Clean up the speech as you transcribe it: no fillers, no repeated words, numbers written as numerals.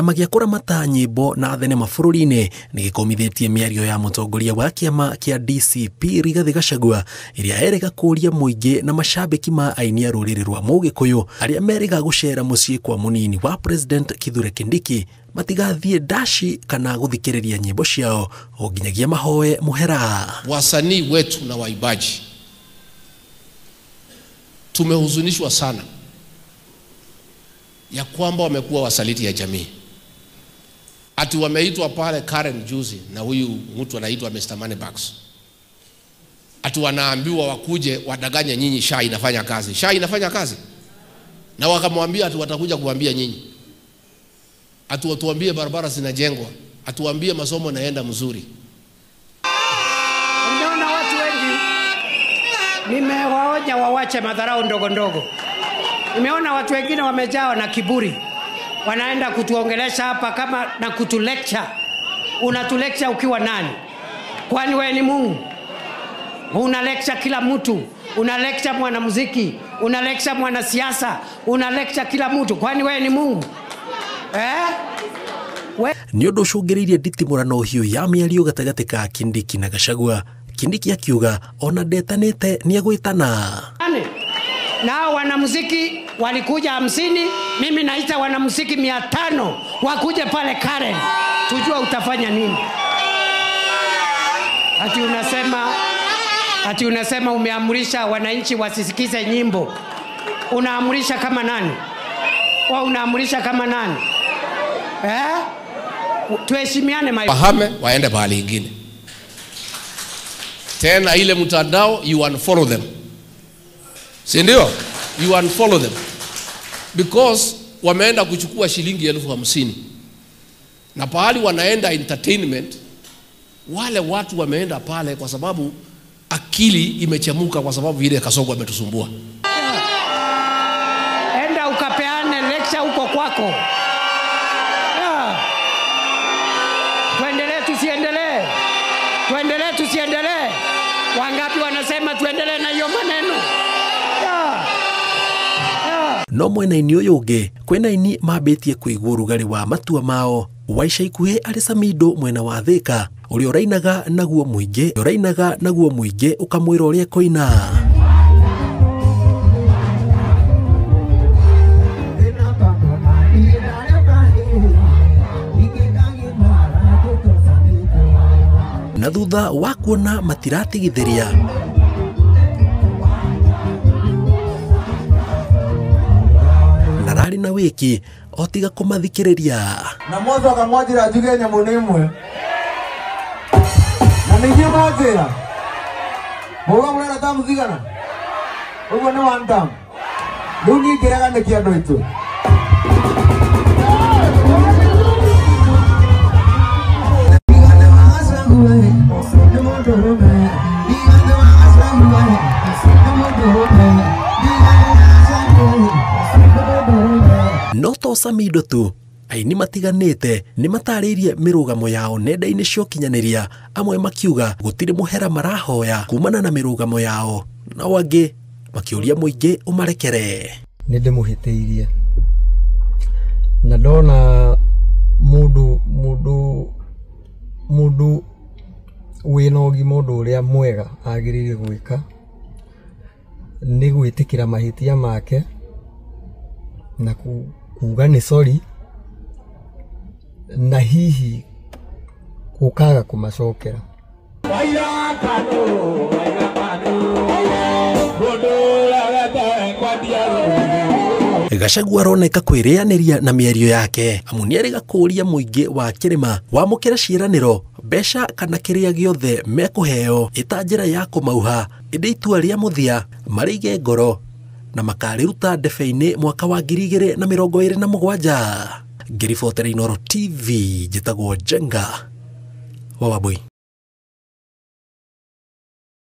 Kĩama gĩa kũramata nyĩmbo na thenema bũrũri-inĩ nĩ gĩkũmithĩtie mĩario ya mũtongoria wa kĩama kĩa DCP Rigathĩ Gachagua ĩrĩa erĩga kũũria mũingĩ na macambĩki ma aini a rũrĩrĩ rwa Mũgĩkũyũ arĩa merĩga gũcera mũciĩ kwa mũnini wa President Kithure Kindiki matigathiĩ ndaci kana gũthikĩrĩria nyĩmbo ciao o nginyagia mahoe mũhera. Wasanii wetu na waimbaji tumehuzunishwa sana ya kwamba wamekuwa wasaliti ya jamii. Ati wameitwa pale Karen juzi na huyu mtu anaitwa Mr. Moneybags. Ati wanaambiwa wakuje wadanganye nyinyi SHA inafanya kazi. SHA inafanya kazi. Na wakamwambia ati watakuja kuambia nyinyi. Ati watuambie barabara zinajengwa, atuambie masomo naenda mzuri. Unaona watu wengi nimewaonya wawache madharau ndogo ndogo. Nimeona watu wengine wamejawa na kiburi. Wanaenda kutuongelesha hapa kama na kutulecture. Unatulecture ukiwa nani? Kwani wewe ni Mungu? Una lecture kila mtu, una lecture mwanamuziki, una lecture mwanasiasa, una lecture kila mtu. Kwani wewe ni Mungu? Nĩ ũndũ ũcũngĩrĩirie nditimũrano hiũ ya mĩario gatagatĩ ka Kindiki na Gachagua. Kindiki akiuga ona ndetanĩte nĩegwĩtana. Nao wanamuziki walikuja 50, mimi naita wanamuziki 500 wakuje pale Karen. Tujua utafanya nini. Ati unasema umeamrisha wananchi wasisikize nyimbo. Unaamurisha kama nani? Wa unaamurisha kama nani? Tuheshimiane my. Wahame waende pahali ingine. Tena ile mtandao you unfollow them. Si ndio? You unfollow them. Because wameenda kuchukua shilingi 50,000. Na pahali wanaenda entertainment, wale watu wameenda pale kwa sababu akili imechemuka kwa sababu ile Kasongo ametusumbua. Enda ukapeane lecture huko kwako. Tuendelee tusiendelee? Tuendelee tusiendelee? Wangapi wanasema tuendelee na hiyo maneno? No mwena-inĩ ũyũ ũngĩ kwĩna aini mambĩtie kũigua ũrugarĩ wa matua mao. Wa ica ikuhĩ arĩ Samido mwena wa Thĩka ũrĩa ũrainaga naguo mũingĩ ũkamwĩra ũrĩa ekũina. Na thutha wa kuona matiratigithĩria nararĩ na wĩki o tiga kũmathikĩrĩria. Na mwanzo akamwajira ajuge nyamũ nĩ ĩmwe. Na ningĩ mwanjĩra mũga mũrera tamu cigana ũguo nĩ one term. Rĩu niĩ ngĩrega nĩkĩ andũ aitũ. No to Samido tu, aini matiganĩte nĩ matarĩirie mĩrũgamo yao nenda-inĩ cia ũkinyanĩria, amwe makiuga gũtirĩ mũhera marahoya kumana na mĩrũgamo yao, nao angĩ makĩũria mũingĩ ũmarekere. Nĩ ndĩmũhĩtĩirie na ndona mũndũ wĩna ũgima ũndũ ũrĩa mwega agĩrĩire gwĩka nĩ gwĩtĩkĩra mahĩtia make na kuga nĩ sorry na hihi gũkaga kũmacokera. Gachagua aroneka kwĩrĩanĩria na mĩario yake amu nĩerĩga kũũria mũingĩ wa kĩrĩma wamũkĩra ciĩranĩro mbeca kana kĩrĩa gĩothe mekũheo ĩta njĩra ya kũmauha, ĩndĩ itua rĩa mũthia marĩige ngoro na makarĩruta ndebe-inĩ mwaka wa 2027. Ngĩribotera Inooro TV njĩtagwo Njenga wa Wambui.